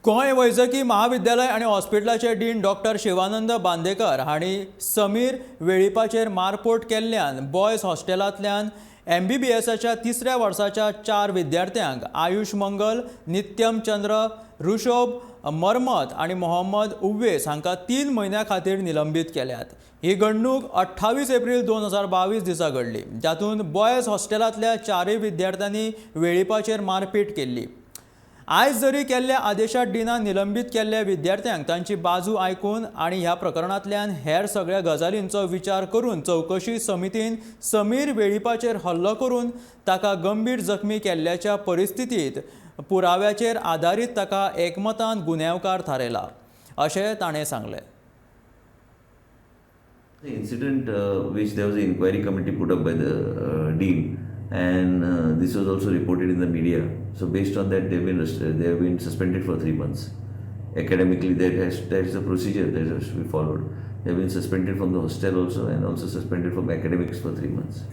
गोंय वैजकी महाविद्यालय आनी हॉस्पिटलाचे डीन डॉक्टर शिवानंद बांदेकर हांणी समीर वेळीपाचेर मारपेट केल्ल्यान बॉयज हॉस्टेलांतल्यान एमबीबीएसाच्या तिसऱ्या वर्साच्या चार विद्यार्थ्यांक आयुष मंगल, नित्यम चंद्र, ऋषभ मरमत आनी मोहम्मद उव्वेस हांकां 3 म्हयन्यां खातीर निलंबीत केल्यात. ही घडणूक 28 एप्रील 2022 दिसा घडली, जातूंत बॉयज हॉस्टेलांतल्या चारूय विद्यार्थ्यांनी वेळीपाचेर मारपेट केल्ली. आयज जारी केल्ल्या आदेशात डिनान निलंबीत केल्ल्या विद्यार्थ्यांक तांची बाजू आयकून आनी ह्या प्रकरणांतल्यान हेर सगळ्या गजालींचो विचार करून चवकशी समितीन समीर वेळीपाचेर हल्लो करून ताका गंभीर जखमी केल्ल्याच्या परिस्थितीत पुराव्याचेर आदारीत ताका एकमतान गुन्यांवकार थारायला, अशें ताणें सांगलें. The incident which there was an inquiry committee put up by the dean, and this was also reported in the media. So based on that, they have been suspended for 3 months. Academically, that is the procedure that has to be followed. They have been suspended from the hostel also, and also suspended from academics for 3 months.